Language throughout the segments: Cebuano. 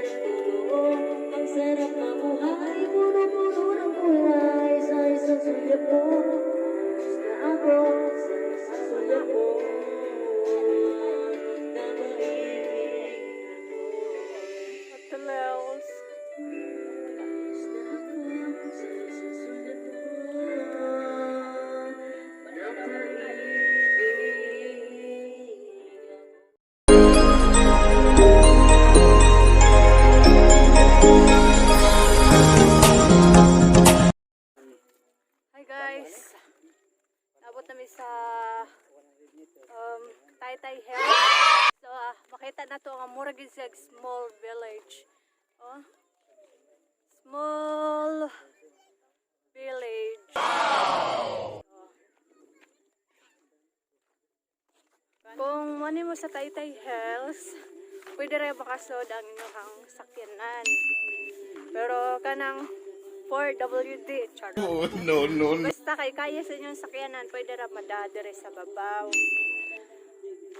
Rin totoo. Ang sarap mabuhay, puno-puno ng kulay. Sa isang sulyap mo, tapos na ako. Sa isang sulyap mo, na maibig ako. What else? Tapos na ako sa isang sulyap mo, na maibig ako. Hi guys! Nabot nami sa Taytay Hills. So, makita na to ang mura gyud siya small village. Oh. Small village. Oh. Kung mani mo sa Taytay Hills, pwede rin makasod ang inyong sakyanan. Pero kanang 4WD, charot. Oh, no, no, no. Basta kay kaya sa inyong sakyanan, pwede ra madadere sa babaw.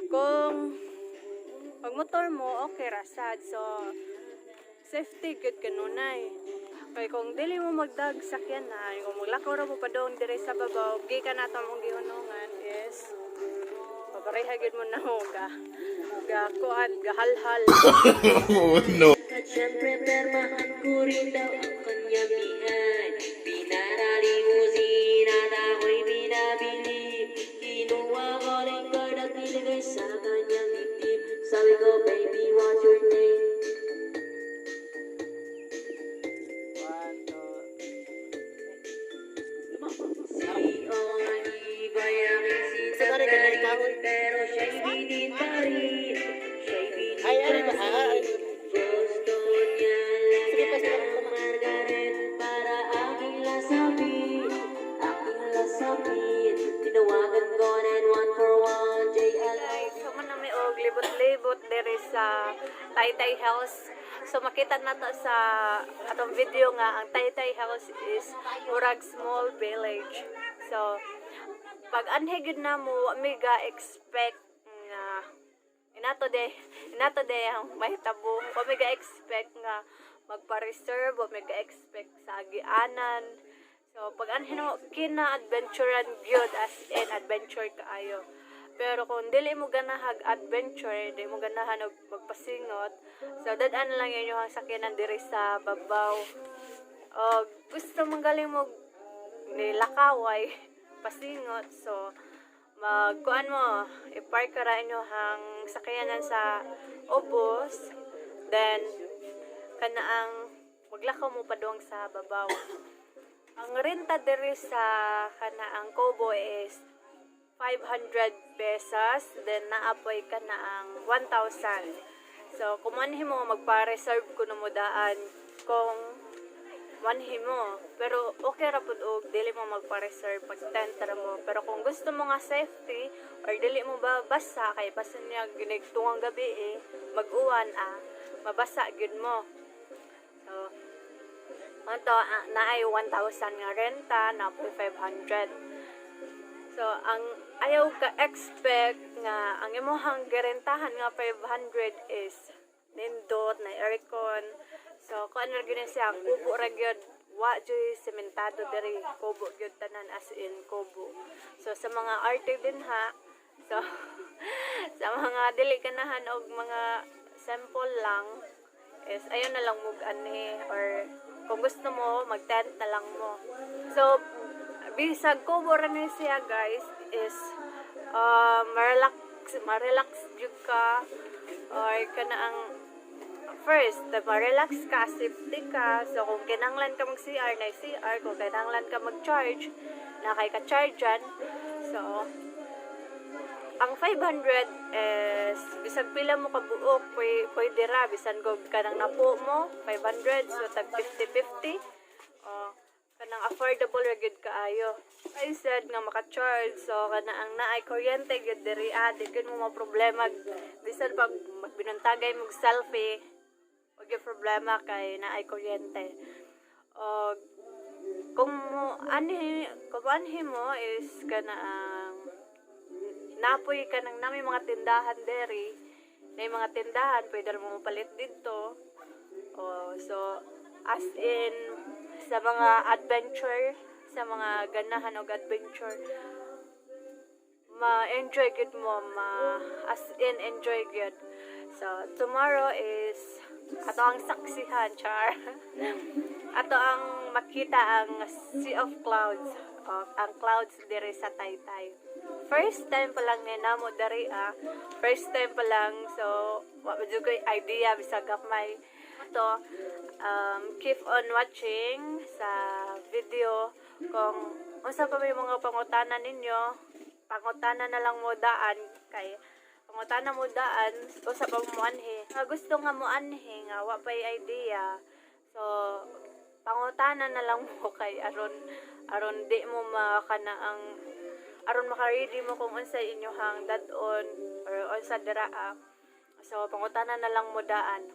Kung pag motor mo, okay ra sad. So, safety good kanunay. Kay kung dili mo magdag sakyanan, kung maglakaw ra mo padong dire sa babaw, gikan na mong gihunungan is papareha gyud mo na mo ga ga kuan gahalhal. Oh, no. At syempre permahan ko rin daw ang kanyang behind. Pinaralimusin at ako'y binabilib. Kinuha ko rin card at nilagay sa kanyang dibdib. Sabi ko, "Baby, what's your name?" Si Olive ay aking sinaktan, pero siya'y bitin pa rin. Siya'y bitin pa rin. Gusto niya lagyan ng margarin para aking lasapin, aking lasapin. Tinawagan ko 9141 JL. Guys, so man nami og libot-libot diri sa Taytay Hills. So makita nato sa atong video nga ang Taytay Hills is murag small village. So pag anhi gyud na mo, wa mi ga expect nga inato de ang mahitabo. Wa mi ga expect nga magpa-reserve, wa mi ga expect sa agianan. So pag anhi mo, kina-adventurean gyud, as in adventure kaayo. Pero kung dili mo ganahag adventure, di mo ganahan og magpasingot, so dad-an lang inyo ang sakyanan diri sa babaw. Og gusto mong galing mo nilakaway, pasingot, so magkuan mo, i-park ra inyo ang sakyanan sa ubos, then kanaang maglakaw mo padung sa babaw. Ang renta diri sa kanaang Kobo is 500 pesos, then naapoy ka na ang 1,000. So, kung manhi mo, magpa-reserve kuno mo daan kung manhi mo. Pero okay ra pud og dili mo magpa-reserve pag tent ra mo. Pero kung gusto mo nga safety or dili mo ba basa kay basa niya ginigtungang gabi eh, mag-uwan ah, mabasa gyud mo. So, ato naay 1,000 nga renta, naapoy 500. So, ang ayaw ka expect nga ang imuhang girentahan nga 500 is nindot na aircon. So, kung ano gyud siya, kubo ra gyud, wa juy sementado diri, kubo gyud tanan, as in kubo. So, sa mga arte din ha, so sa mga dili ganahan og mga simple lang is ayaw na lang mug anhi or kung gusto mo mag-tent na lang mo. So, bisag kubo ra ni siya guys is ma-relax ma-relax jud ka or kana ang first, ma-relax ka, safety ka. So, kung kinahanglan ka mag-CR, na CR. Kung kinahanglan ka mag-charge, na kay ka-chargean. So, ang 500 is bisag pila mo kabuok, pwede ra bisan kog kanang napo mo 500, so tag 50-50. Oh, kanang affordable ra gyud kaayo. I said nga maka-charge, so kana ang naay kuryente gyud diri ah, di gyud mo maproblema bisan pag magbinuntagay mo selfie, wag gyud problema kay naay kuryente. Og kung anhi mo is kana ang napoy ka ng nami mga tindahan deri. Na mga tindahan, pwede mo mapalit dito. Oh, so as in sa mga adventure, sa mga ganahan og adventure, ma-enjoy gud mo, ma as in enjoy gud. So tomorrow is ato ang saksihan, char. Ato ang makita ang sea of clouds, oh, ang clouds diri sa Taytay. First time pa lang ni namo diri ah. First time pa lang, so wa pa jud ko'y idea bisag gamay. So keep on watching sa video. Kung unsa pa may mga pangutana ninyo, pangutana na lang mo daan, kay pangutana mo daan usa pa mo anhi. Nga gusto nga mo anhi nga wa pay idea. So pangutana na lang mo kay aron aron di mo makana ang aron maka-ready mo kung unsay inyohang dad-on or unsa dira ah. So pangutana na lang mo daan.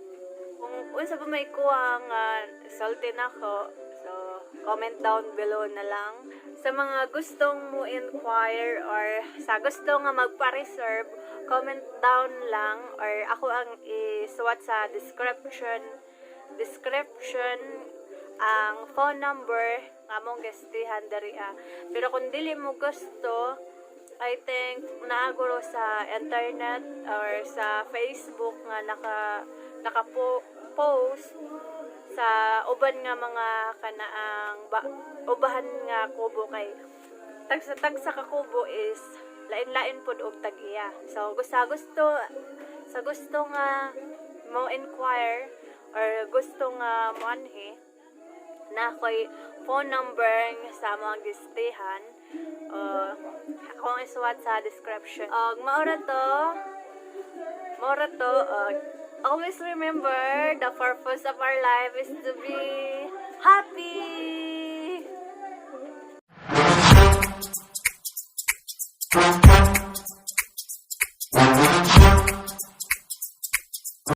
Kung unsa pa may kuha nga sulti nako, so comment down below na lang. Sa mga gustong mo inquire or sa gusto nga magpa-reserve, comment down lang or ako ang isuwat sa description ang phone number nga among guestihan diri ah. Pero kung dili mo gusto, I think naa guro sa internet or sa Facebook nga naka post sa uban nga mga kanaang ba, ubahan nga kubo, kay tagsa tagsa ka kubo is lain-lain pod og tag-iya. So gusto gusto sa gusto nga mo inquire or gusto nga moanhi, naa ko'y phone number sa mga gistihan. Akong isuwat sa description. Og maura to, maura to, always remember, the purpose of our life is to be